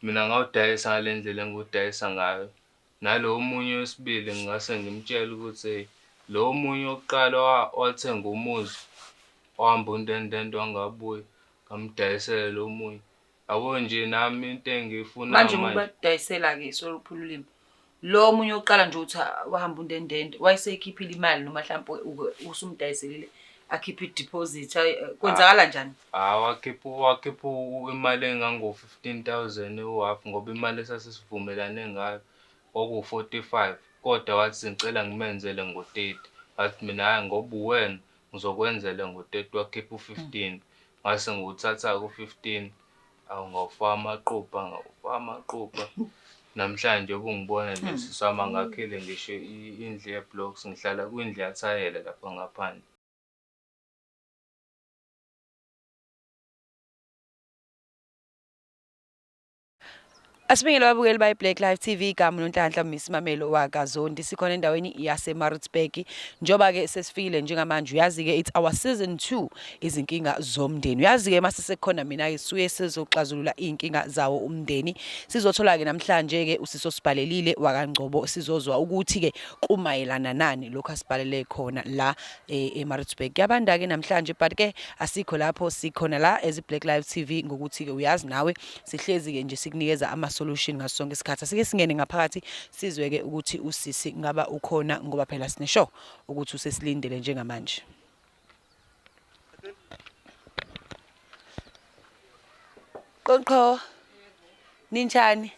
Mina ngawudayisa ngale ndlela engiwudayisa ngayo. Nalo omunye wesibili ngingase ngimtshele ukuthi hheyi lo omunye wokuqala wathenga umuzi wahamba undendende wangabuya, ngamdayisela lo omunye. Yabo nje nami into engiyifunayo Manje manje. ngokubadayisela-ke sorry ukuphula ulimi. Lo omunye wokuqala nje uthi wahamba undendende wayeseyikhiphile imali noma mhlawumpe usumdayiselile akhiphe i-deposit kwenzakala njani? Hhayi wakhipha wakhipha imali engango-15 000 ewu-half ngoba imali esasisivumelane ngayo kwakuwu-45 kodwa wathi ngicela ngimenzele ngo-30. Ngathi mina hhayi ngoba uwena ngizokwenzela ngo-30 wakhipha u-15. Ngase ngiwuthatha-ke u-15 awu ngawufaka amaqupha ngawufaka amaqupha. Namhlanje ubungibona nje sisi wami angakhile ngisho indlu ye-blocks ngihlala kwindlu yathayela lapha ngaphandle. Asibingele ababukeli bayi Black Life TV igama uNonhlanhla Miss Mamelo wakaZondi sikhona endaweni yase Maritzburg njoba ke sesifikile njengamanje uyazi ke it's our season 2 izinkinga zomndeni uyazi ke mase sekukhona mina ke suye sizoxazulula izinkinga zawo umndeni sizothola ke namhlanje ke usiso sibhalelile wakaNgcobo sizozwa ukuthi ke kumayelana nani lokho asibhalele khona la eMaritzburg kuyabanda ke namhlanje but ke asikho lapho sikhona la as Black Life TV ngokuthi ke uyazi nawe Sihlezi-ke nje sikunikeza ama-solution ngaso sonke isikhathi. Asike singene ngaphakathi sizwe-ke ukuthi usisi ngaba ukhona ngoba phela sine-sure ukuthi usesilindele njengamanje. Qoqo. Ninjani?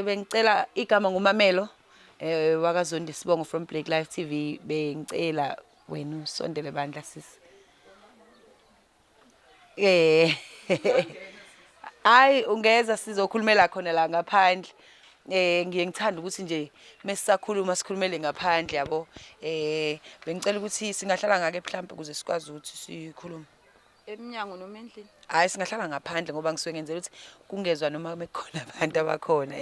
Bengicela igama nguMamelo wakaZondi Sibongo from Black Life TV bengicela wena usondele bandla sisi. Eh. Hayi ungeza sizokhulumela khona la ngaphandle. Ngiye ngithanda ukuthi nje mesisakhuluma sikhulumele ngaphandle yabo. Bengicela ukuthi singahlala ngake mhlambe ukuze sikwazi ukuthi sikhulume. Emnyango noma endlini? Hayi singahlala ngaphandle ngoba ngisuke ngenzela ukuthi kungezwa noma bekukhona abantu abakhona.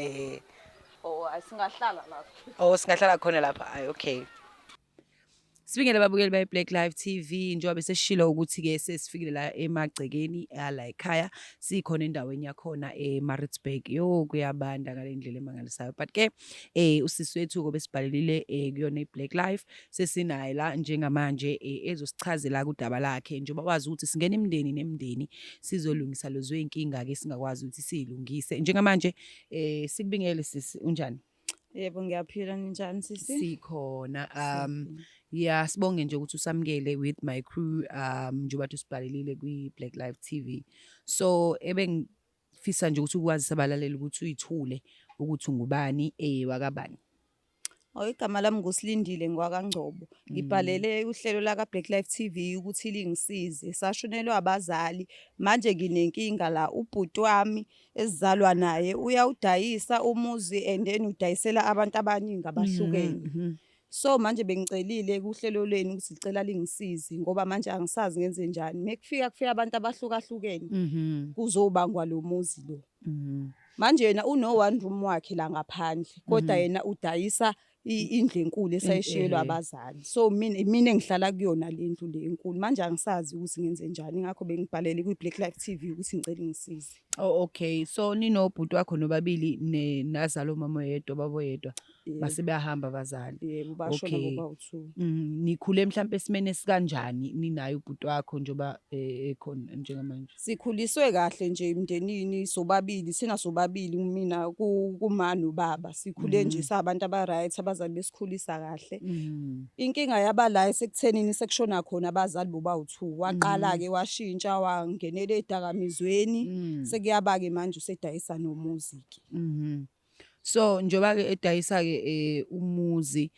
Oh, asingahlala lapho. Oh singahlala khona lapha. Hayi okay. Sibingele babukeli baye Black Life TV njengoba beseshilo ukuthi-ke sesifikile la emagcekeni ala ekhaya sikhona endaweni yakhona eMaritzburg. Yo kuyabanda ngale ndlela emangalisayo but ke usisi wethu-ke besibhalelile kuyona i-Black Life sesinaye la njengamanje ezosichazela kudaba lakhe njengoba wazi ukuthi singena imindeni nemindeni sizolungisa lezo iy'nkinga-ke singakwazi ukuthi siy'lungise. Njengamanje sikubingele sisi, unjani? Yebo ngiyaphila ninjani sisi? Sikhona yeah sibonge nje ukuthi usamukele with my crew njengoba usibhalelile kwi Black Life TV. So ebengifisa nje ukuthi ukwazisa abalaleli ukuthi uyithule ukuthi ungubani wakabani. Oh igama lami nguSilindile ngwakaNgcobo. Ngibhalele uhlelo laka Black Life TV ukuthi lingisize. Sashonelwa abazali. Manje nginenkinga la ubhuti wami esizalwa naye uyawudayisa umuzi and then udayisela abantu abaningi abahlukene. So manje bengicelile kuhlelo lwenu ukuthi ngicela lingisize ngoba manje angisazi ngenze njani. Mekufika kufika abantu abahlukahlukene kuzobangwa lo muzi lo. Manje yena uno one room wakhe la ngaphandle kodwa yena udayisa indlu enkulu esayishiyelwa abazali. So mina engihlala kuyona le ndlu le enkulu. Manje angisazi ukuthi ngenze njani ingakho bengibhalele kwi-Black Life TV ukuthi ngicela ingisize. Oh okay so ninobhuti wakho nobabili nazala umama oyedwa ubaba oyedwa base bayahamba abazali. Yebo bashona bobawu-two. Nikhule mhlampe esimeni esikanjani ninaye ubhuti wakho njengoba ekhona njengamanje? Sikhuliswe kahle nje emndenini sobabili thina sobabili mina kuma nobaba sikhule nje sabantu aba-right abazali besikhulisa kahle. Inkinga yaba la esekuthenini sekushona khona abazali bobawu-two waqala-ke washintsha wangenela ey'dakamizweni sekuyaba-ke manje usedayisa nomuzi-ke. So njengoba ke edayisa ke umuzi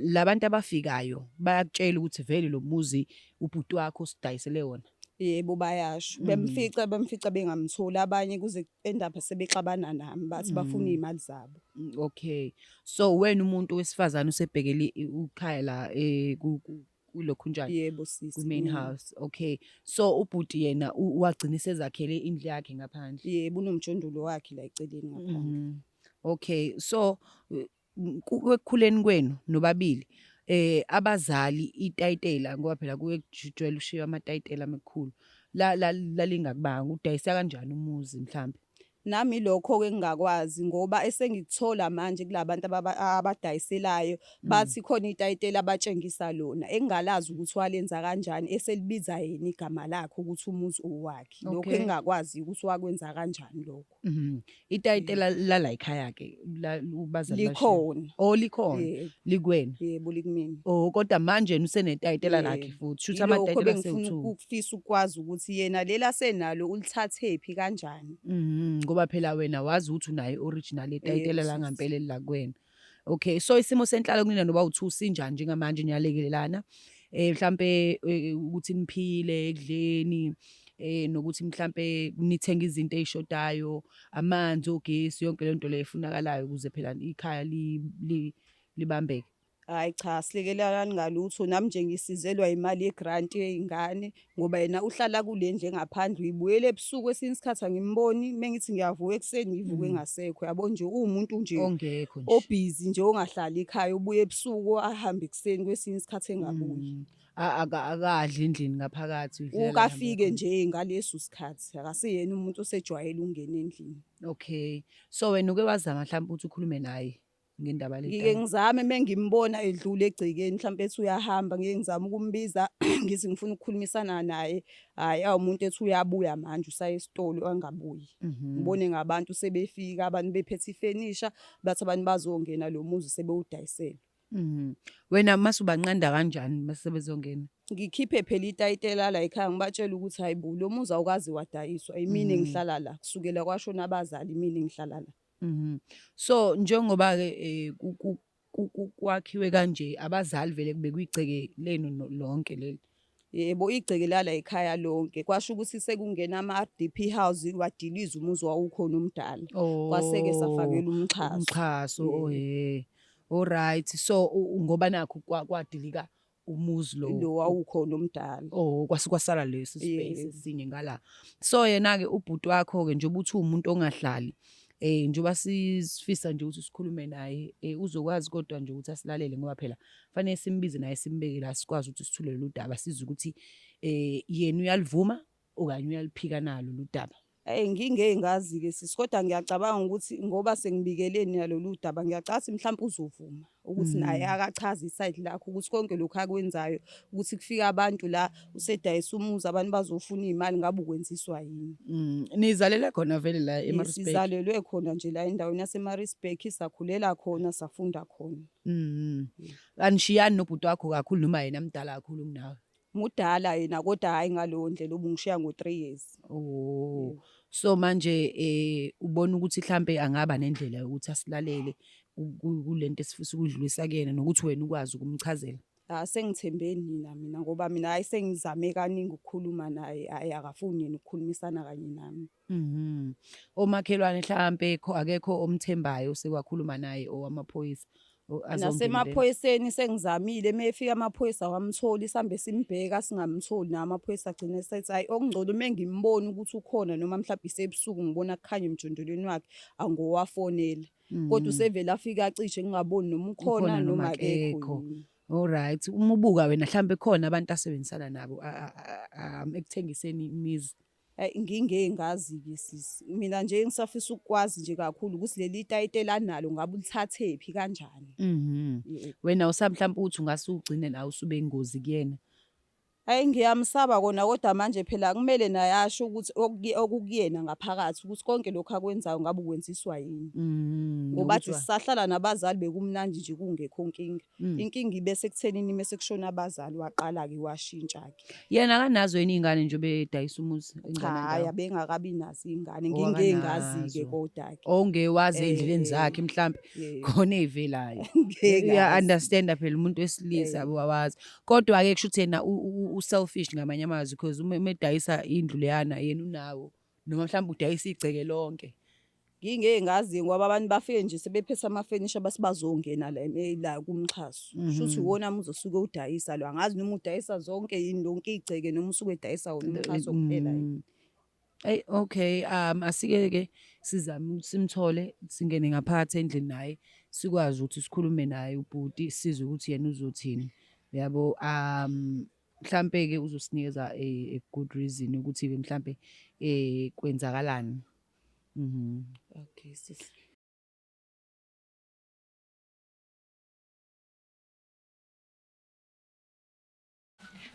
labantu abafikayo bayakutshela ukuthi vele lo muzi ubhuti wakho usidayisele wona. Yebo bayasho bemfica bemfica bengamtholi abanye kuze end up sebexabana nami bathi bafuna iy'mali zabo. Okay so wena umuntu wesifazane usebhekele ukhaya la kulokhunjani Yebo sisi. ku-main house. Okay so ubhuti yena wagcina esezakhele indlu yakhe ngaphandle. Yebo unomjondolo wakhe la eceleni ngaphandle. Okay so ekukhuleni kwenu nobabili abazali itayitela ngoba phela kuye kujwayele ushiywa amatayitela amakhulu la lalingakubanga udayisa kanjani umuzi mhlambe? Nami ilokho-ke engingakwazi ngoba esengikuthola manje kula bantu abadayiselayo bathi khona itayitela abatshengisa lona engingalazi ukuthi walenza kanjani eselibiza yena igama lakhe ukuthi umuzi owakhe. Lokho engingakwazi ukuthi wakwenza kanjani lokho. Itayitela lala ekhaya ke la ubazali bashiya. Likhona. Oh, likhona. Yebo. Likwena. Yebo, likumina. Oh, kodwa manje yena usenetayitela lakhe Yebo. futhi. Shuthi Yilokho amatayitela bengifuna asewu-two. ukufisa ukwazi ukuthi yena leli asenalo ulithathephi kanjani. Ngoba phela wena wazi ukuthi unayo i-original yetayitela Yebo, la sisi. ngampela elilakwena. Okay, so isimo senhlalo kunina noba u-two sinjani njengamanje niyalekelelana? Mhlampe ukuthi niphile ekudleni nokuthi mhlampe nithenge izinto ey'shodayo, amanzi, ogesi, yonke le nto le efunakalayo ukuze phela ikhaya libambeke. Hhayi cha, asilekelelani ngalutho. Nami nje ngisizelwa imali yegranti yey'ngane ngoba yena uhlala kule ndlu engaphandle, uyibuyela ebusuku kwesinye isikhathi angimboni. Uma ngithi ngiyavuka ekuseni ngivuke engasekho. Yabo nje uwumuntu nje Ongekho nje. obhizi nje ongahlali ekhaya, ubuya ebusuku ahambe ekuseni kwesinye isikhathi engabuyi. Akadli endlini ngaphakathi, udlela la Uke ahambe afike khona. nje ngaleso sikhathi, akasiyena umuntu osejwayele ukungena endlini. Okay. So wena uke wazama mhlawumbe ukuthi ukhulume naye ngendaba le Ngike tayela? ngizame uma ngimbona edlula egcekeni mhlawumbe ethi uyahamba, ngike ngizame ukumbiza ngithi ngifuna ukukhulumisana naye. Hhayi, awumuntu ethi uyabuya manje usaya esitolo angabuyi. Ngibone ngabantu sebefika, abantu bephethe ifenisha, bathi abantu bazongena lo muzi sebewudayisela. Wena mase ubanqanda kanjani mase sebezongena? Ngikhiphe phela itayitela la ekhaya ngibatshele ukuthi hayi bo, lo muzi awukaze wadayiswa, yimina engihlala la. Kusukela kwashona abazali imina engihlala la. So njengoba-ke kwakhiwe kanje abazali vele kube kuyigceke lenu lonke leli. Yebo, igceke lala ekhaya lonke. Kwasho ukuthi sekungena ama-RDP house wadiliza umuzi wawukhona omdala. Kwase-ke safakela umxhaso. Umxhaso, oh Yebo. yeah. All right. So ngoba nakhu kwadilika umuzi lo. Lo wawukhona omdala. Oh, kwase kwasala lesi space Yebo. esinye ngala. So yena-ke ubhuti wakho-ke njengoba uthi uwumuntu ongahlali, njengoba sifisa nje ukuthi sikhulume naye, uzokwazi kodwa nje ukuthi asilalele ngoba phela fanele simbize naye simbeke la sikwazi ukuthi sithule lolu daba sizwe ukuthi yena uyalivuma okanye uyaliphika na lolu daba. Eyi ngingeke ngazi-ke sisi, kodwa ngiyacabanga ukuthi ngoba sengibikele nina lolu daba, ngiyacabanga ukuthi mhlampe uzovuma ukuthi naye akachaze isayidi lakhe ukuthi konke lokhu akwenzayo ukuthi kufike abantu la usedayisa umuzi abantu bazofuna iy'mali ngabe ukwenziswa yini. Nizalelwe khona vele la eMaritzburg? Sizalelwe khona nje la endaweni yaseMaritzburg, sakhulela khona, safunda khona. Anishiyani nobhuti wakho kakhulu noma yena mdala kakhulu kunawe? Mudala yena kodwa hhayi ngaleyo ndlela ubungishiya ngo-3 years. Oh. So manje ubona ukuthi mhlambe angaba nendlela yokuthi asilalele kulento esifisa ukudlulisa kuyena nokuthi wena ukwazi ukumchazela. Ah, sengithembe nina mina ngoba mina hayi sengizame kaningi ukukhuluma naye, hhayi akafuni yena ukukhulumisana kanye nami. Omakhelwane mhlambe akekho omthembayo sekwakhuluma naye owamaphoyisa azongenelela. Nasemaphoyiseni sengizamile, uma efika amaphoyisa awamtholi, sihambe simbheka singamtholi, nawo amaphoyisa agcine esethi hhayi okungcono uma ngimbona ukuthi ukhona noma mhlawumbe isebusuku ngibona kukhanya emjondolweni wakhe angowafonela. Kodwa usevele afike acishe ngingaboni noma ukhona Ukhona noma noma akekho akekho. yini. All right. Uma ubuka wena mhlambe khona abantu asebenzisana nabo ekuthengiseni imizi. Hayi ngingeke ngazi-ke sisi. Mina nje engisafisa ukukwazi nje kakhulu ukuthi leli tayitela analo ngabe ulithathephi kanjani. Yebo. Wena usaba mhlawumbe ukuthi ungase ugcine nawe usube ingozi kuyena. Hhayi ngiyamsaba kona kodwa manje phela kumele naye asho ukuthi okukuyena ngaphakathi ukuthi konke lokhu akwenzayo ngabe ukwenziswa yini. Ngoba athi sisahlala nabazali bekumnandi nje kungekho nkinga. Inkinga ibe sekuthenini mese kushona abazali waqala-ke washintsha-ke. Yena akanazo yini iy'ngane nje obedayisa umuzi? Cha, hhayi abengakabi nazo iy'ngane. Ngingeke ngazi-ke kodwa-ke. Ongewazi ey'ndleleni zakhe mhlampe khona ey'velayo. Uya-understand-a phela umuntu wesilisa wawazi. Kodwa-ke kusho ukuthi yena u-selfish ngamanye amazwi because uma edayisa indlu leyana yena unawo noma mhlawumbe udayisa igceke lonke. Ngingeke ngazi ngoba abantu bafike nje sebephethe amafenisha base bazongena la la kumxhaso. Kusho ukuthi iwona muzi osuke udayisa lo. Angazi noma udayisa zonke yini lonke igceke noma usuke edayisa wona umxhaso kuphela yini. Eyi okay, asike ke sizame ukuthi simthole singene ngaphakathi endlini naye sikwazi ukuthi sikhulume naye ubhuti sizwe ukuthi yena uzothini. Uyabo, mhlampe ke uzosinikeza a good reason ukuthi ke mhlampe kwenzakalani. Okay sisi.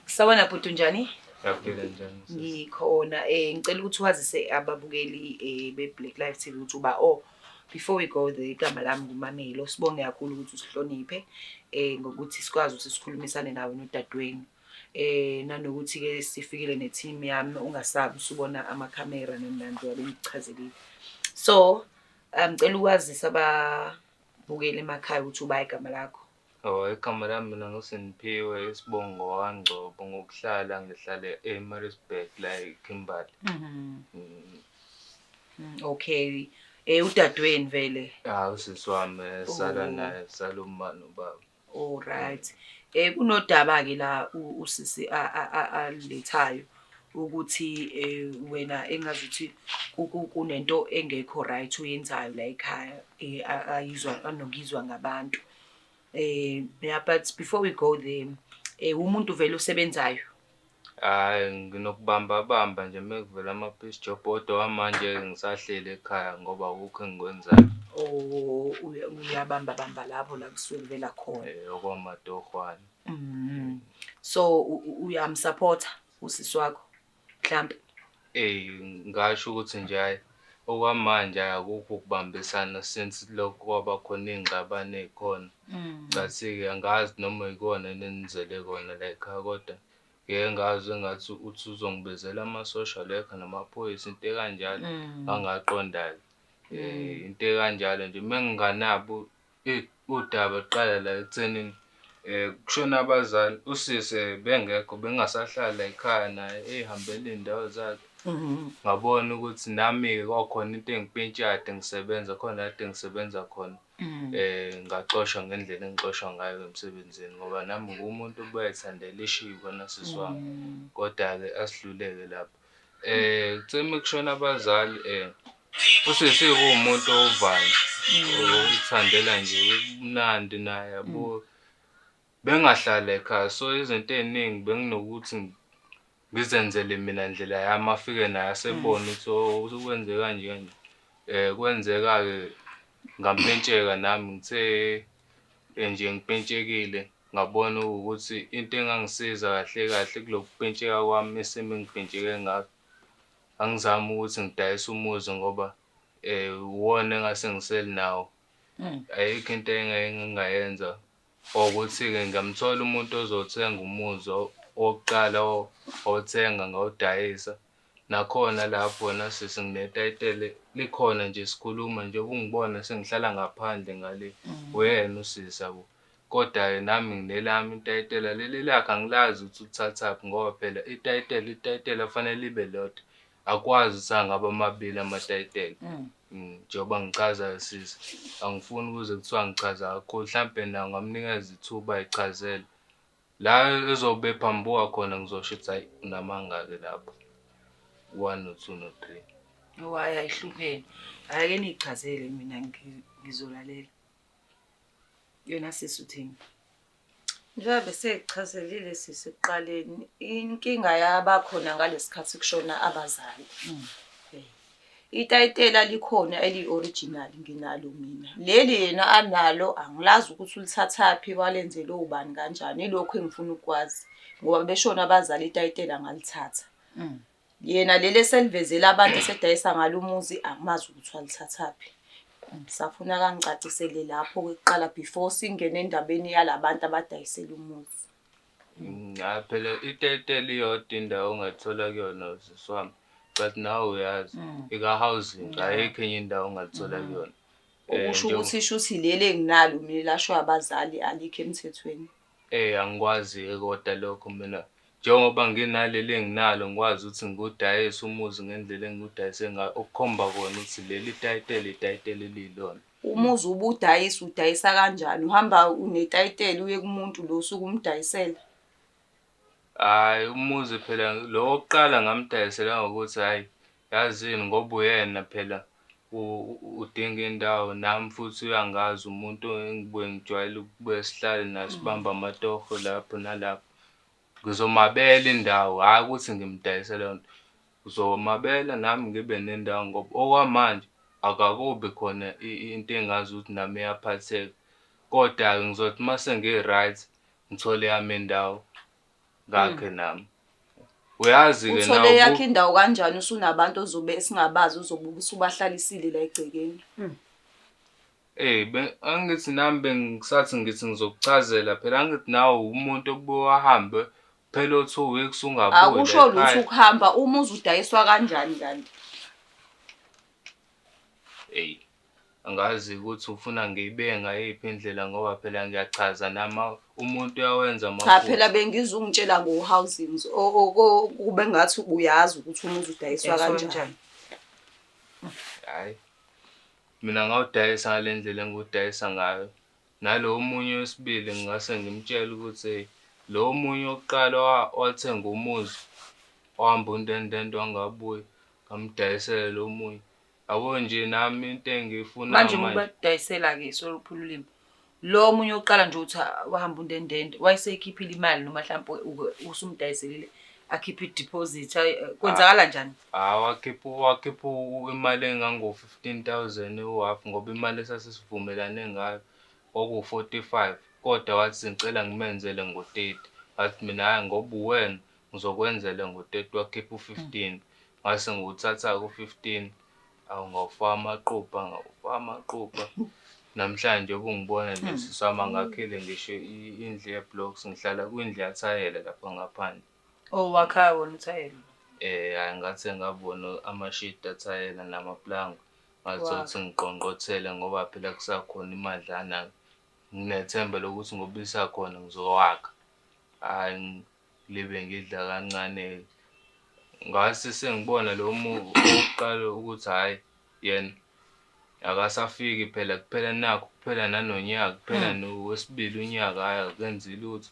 Sawubona bhuti, unjani? Yaphila, njani sisi? Ngikhona. Ngicela ukuthi wazise ababukeli be-Black Life TV ukuthi uba, oh, before we go there, igama lami nguMamelo. Sibonge kakhulu ukuthi usihloniphe ngokuthi sikwazi ukuthi sikhulumisane nawe nodadewenu. Nanokuthi ke sifikile ne-team yami, ungasabi usubona amakhamera nani njengoba bengikuchazelile. So, ngicela ukwazisa ababukeli emakhaya ukuthi uba igama lakho. Oh, igama lami mina nguSiniphiwe, isibongo wakwaNgcobo, ngokuhlala ngihlale eMaritzburg la eKimberley. Okay. Udadewenu vele. Ah, usisi wami sala naye, sala uma nobaba. All right. Kunodaba ke la usisi alethayo ukuthi wena engazuthi kunento engekho right oyenzayo la ekhaya, ayizwa anokizwa ngabantu. Yeah, but before we go there, umuntu vele osebenzayo? Hhayi, nginokubamba bamba nje mekuvela ama-piece job, kodwa manje ngisahleli ekhaya ngoba akukho engikwenzayo. Oh, uyabamba bamba lapho la kusuke kuvela khona. Okwamatohwane. So uyamsupporta usisi wakho mhlambe? Ngasho ukuthi nje hhayi, okwamanje akukho ukubambisana since lokhu kwaba khona iy'ngxabano ey'khona. Ngathi-ke angazi noma yikona yini enizele kona la ekhaya, kodwa ngike ngazwa engathi uthi uzongibizela ama-social worker namaphoyisa, into ekanjalo. Angaqonda-ke. Into ekanjalo nje uma nginganabo udaba luqala la ekuthenini kushone abazali, usisi bengekho, bengingasahlali la ekhaya naye ey'hambela iy'ndawo zakhe. Ngabona ukuthi nami-ke kwakukhona into engipintshayo kade ngisebenza khona, kade ngisebenza khona. Ngaxoshwa ngendlela engixoshwa ngayo emsebenzini ngoba nami ngiwumuntu obayithandela ishiba nasisi wami. Koda-ke asidluleke lapho. Kuthe uma kushona abazali, usisi kuwumuntu ovanzi, oyithandela nje ubumnandi naye yabo. Bengahlala ekhaya, so izinto ey'ningi benginokuthi ngizenzele mina ndlela yami, afike naye asebona ukuthi oh ukwenze kanje kanje. Kwenzeka-ke ngampentsheka nami, ngithe nje ngipentshekile ngabona ukuthi into engangisiza kahle kahle kulokhu kupentsheka kwami, isimo engipentsheke ngaso, angizame ukuthi ngidayise umuzi ngoba uwona engase ngisele nawo. Ayikho into engingayenza ukuthi-ke ngingamthola umuntu ozothenga umuzi owokuqala othenga ngawudayisa. Nakhona lapho nasisi nginetayitele likhona nje, sikhuluma nje ungibona sengihlala ngaphandle ngale, uyena usisi yabo. Koda-ke nami nginelami itayitela, leli lakhe angilazi ukuthi ulithathaphi ngoba phela itayitela kufanele libe lodwa, akwazi ukuthi angabe amabili amatayitela. Njengoba ngichaza sisi, angifuni kuze kuthiwa ngichaza kakhulu, hlampe nawe ungamnikeza ithuba ayichazele. La ezobe ephambuka khona ngizosho ukuthi hhayi unamanga-ke lapho, one no two no three. Oh, hhayi ayihlupheni. Ake niyichazele, mina ngizolalela. Yona sisi uthini? Njengoba besekuchazelile sisi ekuqaleni, inkinga yabakhona ngalesi khathi kushona abazali. Itayitela likhona eliyi-original, nginalo mina. Leli yena analo angilazi ukuthi ulithathaphi, walenzela obani kanjani. Ilokhu engifuna ukukwazi ngoba beshona abazali itayitela ngalithatha. Yena leli eselivezele abantu esedayisa ngalo umuzi angimazi ukuthi walithathaphi. Ngisafuna kangicacisele lapho-ke kuqala before singene endabeni yalabantu abadayisela umuzi. Hhayi phela itayitela iyodwa indawo ongalithola kuyona sisi wami. Cathi nawe uyazi, ika-housing, ayikho enye indawo ongalithola kuyona. Okusho ukuthi shuthi leli enginalo mina elashwa abazali alikho emthethweni. Angikwazi-ke kodwa lokho mina, njengoba nginaleli enginalo ngikwazi ukuthi ngiwudayise umuzi ngendlela engiwudayise ngayo, okukhomba kona ukuthi leli tayitela itayitela eliyilona. Umuzi ubudayisa, udayisa kanjani? Uhamba unetayitela uye kumuntu lo osuke umdayisela? Hhayi, umuzi phela lo wokuqala ngamdayisela ngokuthi hhayi, yazini ngoba uyena phela udinga indawo, nami futhi uyangazi umuntu engibuye ngijwayele ukubuye sihlale naye sibambe amatoho lapho nalapho. Ngizomabela indawo, hhayi ukuthi ngimdayisele yona. Uzomabela nami ngibe nendawo ngoba okwamanje akakubi khona into engazi ukuthi nami iyaphatheka. Koda-ke ngizothi uma sengi-right ngithole eyami indawo ngakhe nami. Uyazi-ke Uthole nawe yakho indawo kanjani usunabantu ozobe esingabazi uzobe usubahlalisile la egcekeni. Ey angithi nami bengisathi ngithi ngizokuchazela phela angithi nawe umuntu obuye wahambe phela o-2 weeks ungabuyi la Akusho lutho ekhaya. ukuhamba umuzi udayiswa kanjani kanti? Eyi angazi ukuthi ufuna ngiyibeke ngayiphi indlela ngoba phela ngiyachaza nami umuntu uyawenza Cha amaphutha. phela bengizwa ungitshela ngo-housings kube ngathi uyazi ukuthi umuzi udayiswa Udayiswa kanjani. kanjani. Hhayi mina ngawudayisa ngale ndlela engiwudayisa ngayo. Nalo omunye wesibili ngingase ngimtshele ukuthi hheyi lo omunye wokuqala wathenga umuzi wahamba undendende wangabuya ngamdayisela lo omunye. Yabo nje nami into engiyifunayo Manje manje. ngubadayisela-ke sorry ukuphula ulimi. Lo omunye wokuqala nje uthi wahamba undendende wayeseyikhiphile imali noma mhlawumbe usumdayiselile akhiphe i-deposit kwenzakala njani? Hhayi wakhipha imali engango-15 000 ewu-half ngoba imali esasisivumelane ngayo kwakuwu-45 kodwa wathi ngicela ngimenzele ngo-30. Ngathi mina hhayi ngoba uwena ngizokwenzela ngo-30 wakhipha u-15. Ngase ngiwuthatha-ke u-15 awu ngawufaka amaqupha ngawufaka amaqupha. Namhlanje ubungibona nje sisi wami angakhile ngisho indlu ye-blocks ngihlala kwindlu yathayela lapha ngaphandle. Oh wakha wona uthayela. Hhayi ngathi ngabona amashidi athayela namaplangwe. Ngathi Wakha. ukuthi ngiqongqothele ngoba phela kusakhona imadlana. Nginethemba lokuthi ngoba isakhona ngizowakha. Hhayi ngibe ngidla kancane. Ngase sengibona lo owokuqala ukuthi hhayi yena akasafiki phela kuphela nakhu kuphela nanonyaka kuphela nowesibili unyaka hhayi akenzi lutho.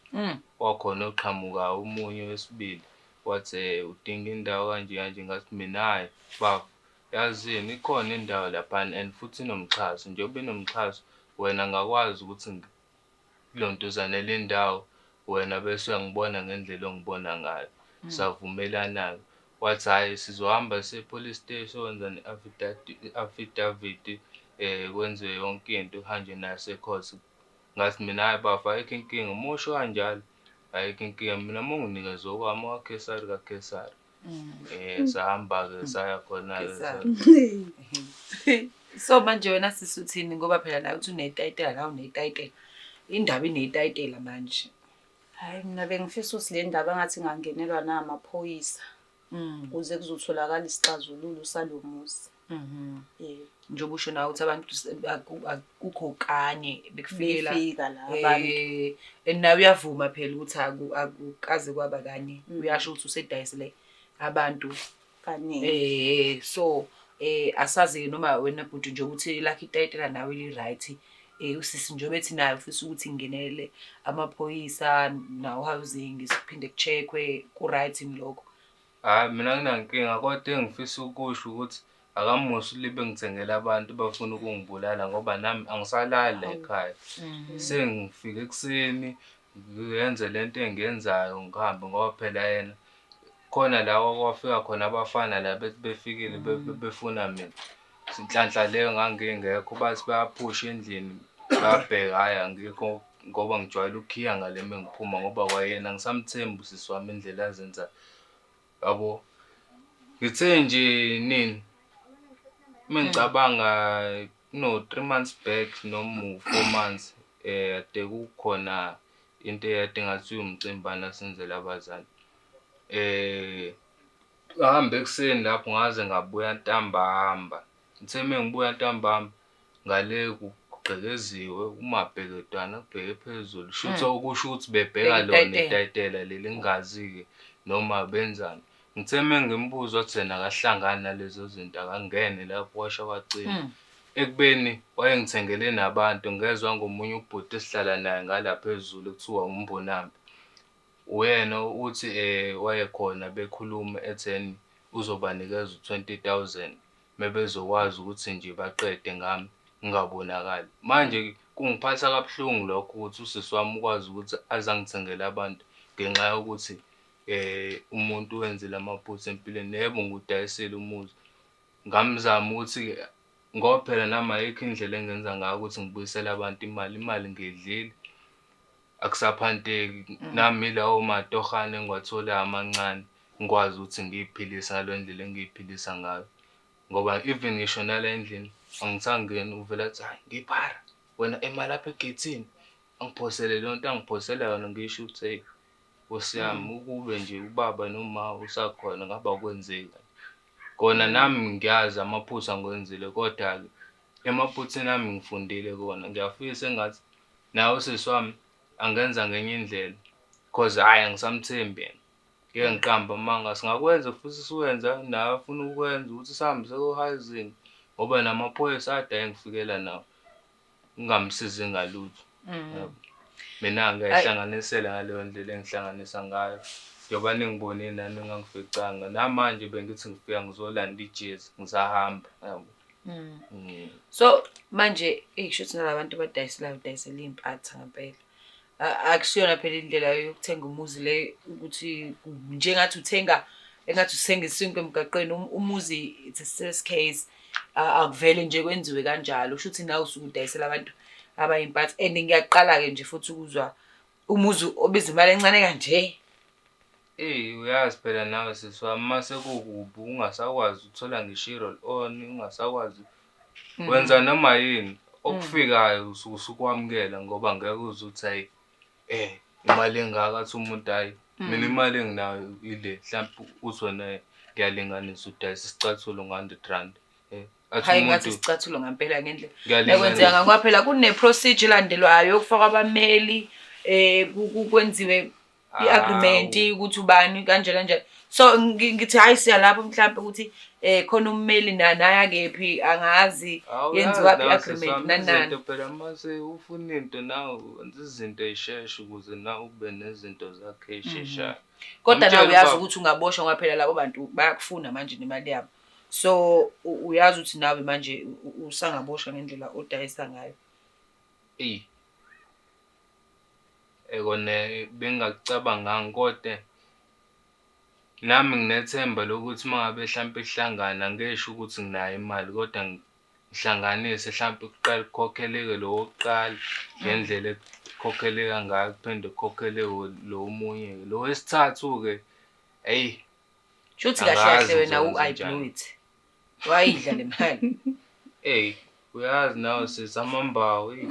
Kwakhona oqhamukayo omunye wesibili wathi udinga indawo kanje kanje ngathi mina hhayi baba yazini ikhona indawo laphana and futhi inomxhaso njengoba inomxhaso wena ngakwazi ukuthi ngilontuzanele indawo wena bese uyangibona ngendlela ongibona ngayo. Savumelana-ke wathi hhayi sizohamba siye e-police station siyokwenza ne-affidavit kwenziwe yonke into kuhanjwe nasecourt. Ngathi mina hhayi bafo ayikho inkinga uma usho kanjalo ayikho inkinga mina uma unginikeze okwami okwaKhesari kaKhesari. Sahamba-ke saya khona-ke. Khesari. So manje wena sisi uthini ngoba phela nawe uthi unetayitela nawe unetayitela. Indaba inetayitela manje. Hhayi mina bengifisa ukuthi le ndaba engathi ingangenelwa namaphoyisa ukuze kuzotholakala isixazululo salo muzi. Yebo. Njengoba usho nawe ukuthi abantu akukho kanye bekufikela Befika la abantu. And nawe uyavuma phela ukuthi akukaze kwaba kanye. Uyasho ukuthi usedayisele abantu. Kaningi. So asazi noma wena bhuti nje ukuthi lakho itayitela nawe li-right. Usisi njengoba ethi naye ufisa ukuthi ngingenelele amaphoyisa nawo housing siphinde ku-check-we ku-right yini lokho? Hhayi mina anginankinga kodwa engifisa ukusho ukuthi akamusa ulibe ngithengele abantu bafuna ukungibulala ngoba nami angisalali la ekhaya. Sengifike ekuseni ngiyenze lento engiyenzayo ngihambe ngoba phela yena khona la okwafika khona abafana la bethi befikile befuna mina. Inhlanhla leyo ngangingekho bathi bayaphusha endlini bayabheka hhayi angikho ngoba ngijwayele ukukhiya ngale mengiphuma ngoba kwayena angisamthembi usisi wami indlela azenzayo. Yabo, ngithe nje nini mengicabanga kuno-3 months back noma u-4 months kade kukhona into eyade ngathi iwumcimbana senzela abazali. Ngahamba ekuseni lapho ngaze ngabuya ntambama. Ngithe mengibuya ntambama ngale kugqekeziwe kumabhekedwana kubheke phezulu. Shuthi okusho ukuthi bebheka lona itayitela leli ngingazi-ke noma benzani. Ngithe mengimbuza wathi yena akahlangani nalezo zinto akangene lapho kwasha kwacima. Ekubeni wayengithengele nabantu ngezwa ngomunye ubhuti esihlala naye ngala phezulu ekuthiwa uMbonambi. Uyena uthi wayekhona bekhuluma etheni uzobanikeza u-20 000 mebezokwazi ukuthi nje baqede ngami ngingabonakali. Manje kungiphatha kabuhlungu lokho ukuthi usisi wami ukwazi ukuthi aze angithengele abantu ngenxa yokuthi Umuntu wenzile amaphutha empilweni. Yebo, ngiwudayisile umuzi. Ngamzama ukuthi-ke ngoba phela nami ayikho indlela engingenza ngayo ukuthi ngibuyisele abantu imali, imali ngiyidlile akusaphanteki. Nami ilawo matohane engiwatholayo amancane ngikwazi ukuthi ngiy'philise ngaleyo ndlela engiy'philisa ngayo. Ngoba even ngisho nala endlini angisangeni uvele athi, hhayi ngiphara wena ema lapha egeyithini. Angiphosele leyo nto angiphosela yona ngisho ukuthi hheyi Nkosi yami ukube nje ubaba noma usakhona ngabe akwenzeki. Kona nami ngiyazi amaphutha ngiwenzile kodwa-ke emaphutheni ami ngifundile kona. Ngiyafisa engathi naye usisi wami angenza ngenye indlela cause hhayi angisamthembi yena. Ngeke ngiqambe amanga singakwenza futhi siwenza naye afuna ukwenza ukuthi sihambe siyo-housing ngoba namaphoyisa ade ayengifikela nawo. Ngingamsizi ngalutho. Yabo. Mina ngiyayihlanganisela ngaleyo ndlela engihlanganisa ngayo. Njengoba ningibonile nami ningangificanga. Namanje bengithi ngifika ngizolanda ijezi ngisahamba yabo. So manje eyi kushuthi nalabantu abadayiselayo udayisela iy'mpatha ngempela. Akusiyona phela indlela yokuthenga umuzi le ukuthi njengathi uthenga engathi uthenga isinkwa emgaqweni umuzi it's a serious case. Akuvele nje kwenziwe kanjalo. Kusho ukuthi nawe usuke udayisela abantu abayimpatha and ngiyaqala-ke nje futhi ukuzwa umuzi obiza imali encane kanje. Eyi uyazi phela nawe sisi wami uma sekukubi ungasakwazi ukuthola ngisho i-roll on, ungasakwazi wenza noma yini okufikayo usuke usukwamukela ngoba ngeke uze uthi hhayi imali engaka athi umuntu hhayi mina imali enginayo ile hlampe uthi wena ngiyalinganisa udayisa isicathulo ngo-hundred rand. Athi Hhayi ngathi isicathulo ngampela ngendlela ekwenzeka ngoba phela kune-procedure elandelwayo yokufakwa abameli kwenziwe i-agreement ukuthi ubani kanje kanjani. So ngithi hhayi siya lapho mhlampe ukuthi khona ummeli naye akephi angazi yenziwaphi i-agreement nani nani. Izinto phela mase ufuna into nawe wenza izinto ey'sheshe ukuze nawe ube nezinto zakho ey'sheshayo. Kodwa nawe uyazi ukuthi ungaboshwa ngoba phela labo bantu bayakufuna manje nemali yabo. So uyazi ukuthi nawe manje usangaboshwa ngendlela odayisa ngayo. Eyi. Kona bengingakucabanganga kodwa nami nginethemba lokuthi uma ngabe hlampe kuhlangana angisho ukuthi nginayo imali kodwa ngihlanganise hlampe kuqale kukhokheleke lo wokuqala ngendlela ekukhokheleka ngayo kuphinde kukhokheleke lo omunye. Lo wesithathu-ke eyi. Shuthi kahle kahle wena u-I blew it. Wayidla le mali. Eyi uyazi nawe sisi amambawu eyi.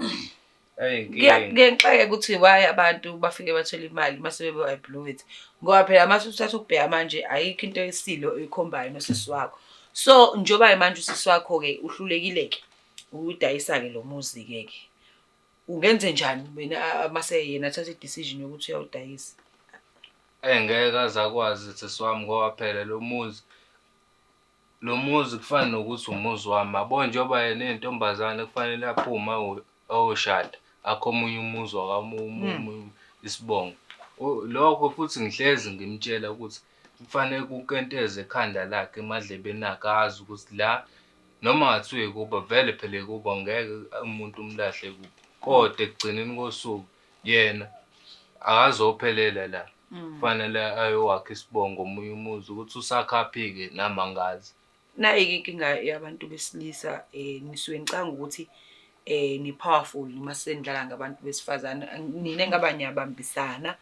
Ngiyangixakeka ukuthi why abantu bafike bathole imali mase bebe I blew it. Ngoba phela mase uthatha ukubheka manje ayikho into esilo oyikhombayo nosisi wakho. So njengoba manje usisi wakho-ke uhlulekile-ke ukudayisa-ke lo muzi-ke ke. Ungenzenjani wena mase yena athatha i-decision yokuthi uyawudayisa? Engeke aze akwazi sisi wami ngoba phela lo muzi Lo muzi kufana nokuthi umuzi wami yabo njengoba yena eyintombazane kufanele aphume ayoshada akhe omunye umuzi wakamunye isibongo. Lokho futhi ngihlezi ngimtshela ukuthi kufanele kukenteze ekhanda lakhe emadlebeni akhe azi ukuthi la noma kungathiwa ikubo vele phela ikubo ngeke umuntu umlahle kubo. Kodwa ekugcineni kosuku yena akazophelela la. Kufanele ayowakha isibongo omunye umuzi ukuthi usakhaphi-ke nami angazi. Nayi-ke inkinga yabantu besilisa nisuke nicabanga ukuthi ni-powerful uma senidlala ngabantu besifazane. Nina engaba niyabambisana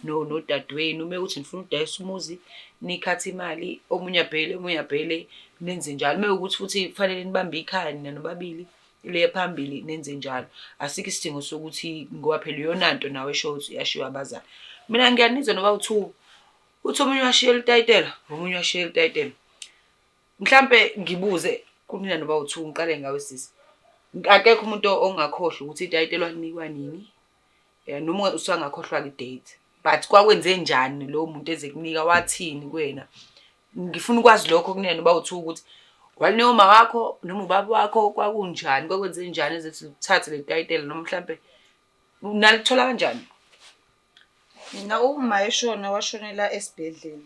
nodadewenu uma kuwukuthi nifuna ukudayisa umuzi nikhathe imali, omunye abhele, omunye abhele nenze njalo. Uma kuwukuthi futhi kufanele nibambe ikhaya nina nobabili liye phambili nenze njalo. Asikho isidingo sokuthi ngoba phela iyona nto nawe eshoyo ukuthi yashiywa abazali. Mina ngiyanizwa noba u-two, uthi omunye washiyela itayitela, omunye washiyela itayitela. Mhlampe ngibuze kunina noba u-two, ngiqale ngawe sisi. Akekho umuntu ongakhohlwa ukuthi itayitela walinikwa nini, noma usangakhohlwa-ke i-date. But kwakwenzenjani lowo muntu ezekunika, wathini kuwena? Ngifuna ukwazi lokho kunina noba u-two ukuthi walinika uma wakho noma ubaba wakho, kwakunjani, kwakwenzenjani ezethi uthathe le tayitela noma mhlampe nalithola kanjani? Mina uma eshona washonela esibhedlela.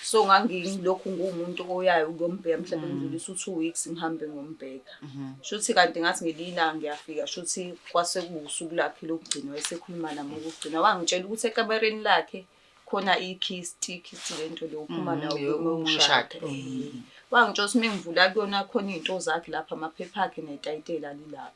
So ngangilokhu nguwumuntu oyayo ukuyombheka mhlawumbe ngidlulisa u-two weeks ngihambe ngiyombheka. Shuthi kanti ngathi ngelinye ilanga ngiyafika shuthi kwase kuwusuku lakhe lokugcina wayesekhuluma nami okokugcina. Wangitshela ukuthi ekamereni lakhe. Khona i-kist, i-kist lento le uphuma nayo uma yokushada. ushada. Wangitshela ukuthi mengivula kuyona khona iy'nto zakhe lapha, amaphepha akhe netayitela lilapho.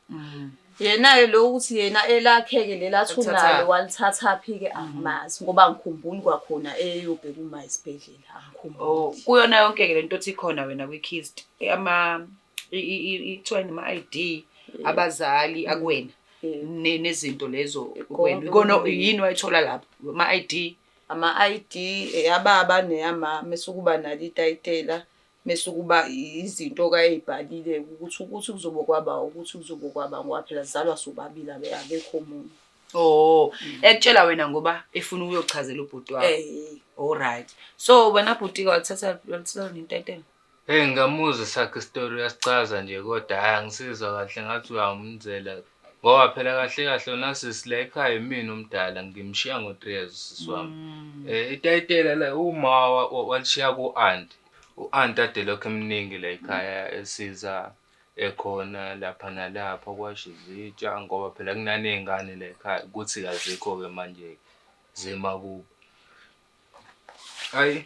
Yena-ke lo ukuthi yena elakhe-ke leli athi Walithatha. unalo walithathaphi-ke angimazi ngoba angikhumbuli kwakhona eyobheka uma esibhedlela, angikhumbuli. Oh, kuyona yonke-ke lento othi ikhona wena kwi-kist, ama kuthiwa yini, ama-ID abazali akuwena nezinto lezo kuwena. Konke Ikona kumina. yini wayithola lapho? Ama-ID. Ama-ID eyababa neyamama, mese kuba nalo itayitela, mese kuba izinto kayey'bhalile ukuthi kuzobe kwaba ukuthi kuzobe kwaba ngoba phela sizalwa sobabili akekho omunye. Oh, ekutshela wena ngoba efuna ukuyochazela ubhuti wakho. Alright. So wena bhuti walithatha nentayitela? Hey, ngamuzwa esakhe isitori uyasichaza nje kodwa hhayi angisizwa kahle ngathi uyamzela ngoba phela kahle kahle wena sisi la ekhaya yimina omdala ngimshiya ngo-3 years usisi wami. Itayitela la uma walishiya ku-anti. U-anti ade lokhu eminingi la ekhaya esiza ekhona lapha nalapha kwasha izitsha ngoba phela kunaney'ngane la ekhaya kuthi kazikho-ke manje zima kubo. Hhayi,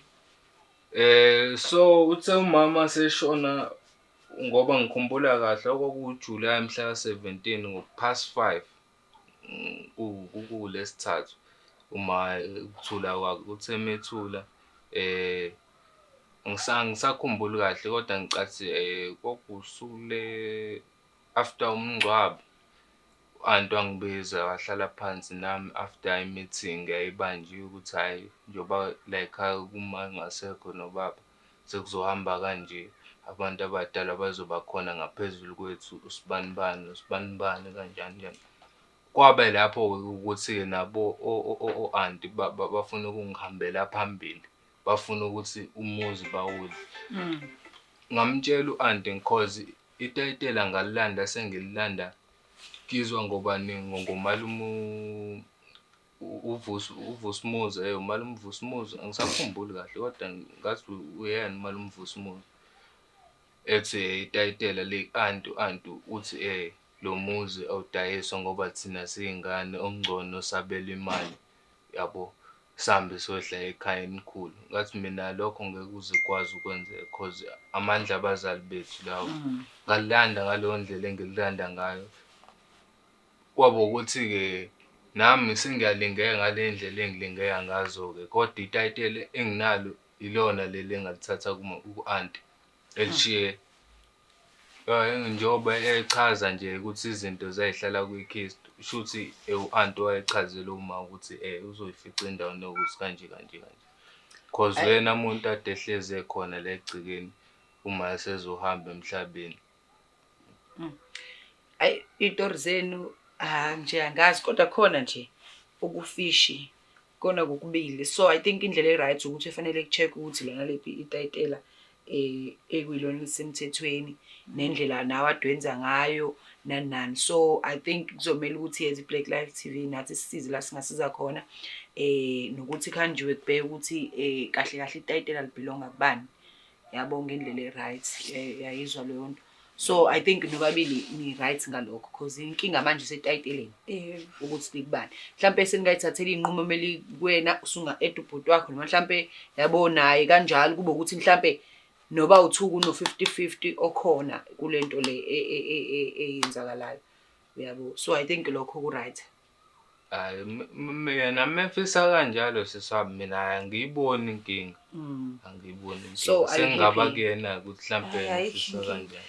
so uthe umama seshona ngoba ngikhumbula kahle kwakuwu-July mhla ka-17 ngo-past 5 kuwulesithathu uma ukuthula kwakhe. Uthe methula angisakhumbuli kahle kodwa ngicathi kwakuwusuku le after umngcwabo. U-anti wangibiza wahlala phansi nami after i-meeting yayibanjiwe ukuthi hhayi njengoba la ekhaya kuma engasekho nobaba sekuzohamba kanje, abantu abadala bazoba khona ngaphezulu kwethu usibanibani usibanibani kanjani njani. Kwabe lapho-ke ukuthi-ke nabo o-anti bafuna ukungihambela phambili, bafuna ukuthi umuzi bawudle. Ngamtshela u-anti cause itayitela ngalilanda sengililanda ngizwa ngobani ngomalume uVusimuzi, umalume uVusimuzi angisakhumbuli kahle kodwa ngathi uyena umalume uVusimuzi. Ethi itayitela le-anti u-anti uthi lo muzi awudayiswa ngoba thina siyingane okungcono sabela imali yabo, sihambe siyohlala ekhaya elikhulu. Ngathi mina lokho ngeke kuze kukwazi ukwenzeka cause amandla abazali bethu lawo. Ngalilanda ngaleyo ndlela engililanda ngayo. Kwaba ukuthi-ke nami sengiyalingeka ngale ndlela engilingeka ngazo-ke kodwa itayitela enginalo ilona leli engalithatha ku-anti elishiye njengoba echaza nje ukuthi izinto zay'hlala kwi-kist, shuthi u-anti wayechazela uma ukuthi uzoyifica endaweni ewukuthi kanje kanje kanje. Cause uyena muntu ade ehlezi ekhona la egcekeni uma esezohamba emhlabeni. Hhayi, iy'tori zenu nje angazi kodwa khona nje ukufishi kona kokubili. So I think indlela e-right ukuthi fanele ku-check ukuthi lona liphi itayitela ekuyilona elisemthethweni nendlela nawe ade wenza ngayo nani nani. So I think kuzomele ukuthi as i-Black Life TV nathi sisize la singasiza khona nokuthi kuhanjiwe kubheke ukuthi kahle kahle itayitela li-belonga kubani. Yabo ngendlela e-right, yayizwa leyo nto. So I think nobabili ni-right ngalokho cause inkinga manje isetayiteleni ukuthi likubani. Mhlampe seningayithathela iy'nqumo mele kuwena usunga-add ubhuti wakho noma mhlampe yabo naye kanjalo kube ukuthi mhlampe noba u-two kuno-fifty fifty okhona kule nto le eyenzakalayo, uyabo. So I think lokho ku-right. Hhayi, yena mefisa kanjalo sisi wami mina hhayi angiyiboni inkinga. Angiyiboni inkinga. So, are you Sengingaba happy? kuyena-ke ukuthi mhlampe Hhayi, yena ayikho ufisa inkinga. kanjani.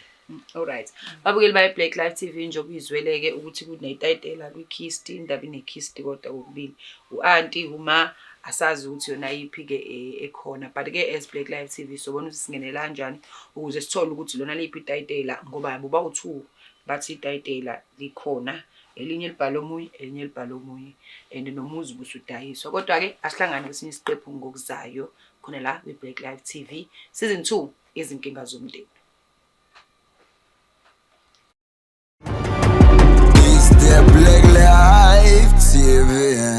Alright. Babukeli baye Black Life TV njengoba uyizwele-ke ukuthi kunetayitela kwi-kist, indaba ine-kist kodwa kokubili. U-anti, uma asazi ukuthi yona yiphi-ke ekhona. But-ke as Black Life TV sobona ukuthi singenela kanjani ukuze sithole ukuthi lona liphi itayitela ngoba yabo bawu-two bathi itayitela likhona. Elinye libhala omunye, elinye libhala omunye and nomuzi ubusudayiswa. Kodwa-ke asihlangane kwesinye isiqephu ngokuzayo khona la kwi-Black Life TV season 2 izinkinga zomndeni. It's the Black Life TV.